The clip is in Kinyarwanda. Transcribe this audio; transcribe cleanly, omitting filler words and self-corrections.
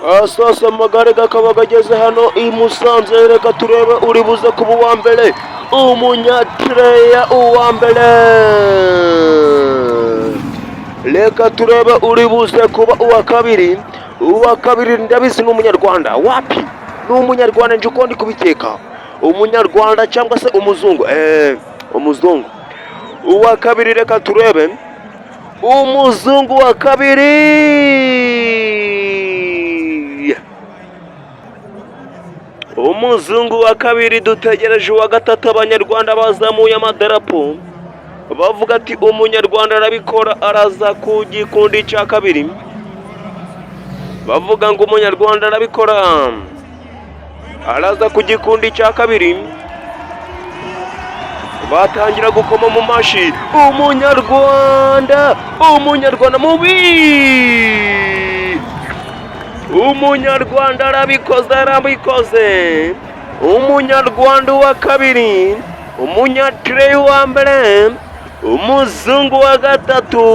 Sasa amagare gakaba gageze hano i Musanze. Reka turebe uri buze kuba uwa mbere. Umunyatireya uwa mbere. Reka turebe uri buze kuba uwa kabiri. Uwa kabiri ndabizi ni Umunyarwanda. Wapi, ni Umunyarwanda, nje uko ndi kubikeka, Umunyarwanda cyangwa se umuzungu, umuzungu uwa kabiri. Reka turebe umuzungu wa kabiri. Umuzungu wa kabiri, dutegereje uwa gatatu. Abanyarwanda bazamuye amadarapo, bavuga ati: "Umunyarwanda arabikora, araza ku gikundi cya kabiri." Bavuga ngo Umunyarwanda arabikora, araza ku gikundi cya kabiri. Batangira gukoma mu mashi. Umunyarwanda, Umunyarwanda mubi, Umunyarwanda arabikoze, arabikoze. Umunyarwanda wa kabiri, Umunyatireyi wa mbere, umuzungu wa gatatu.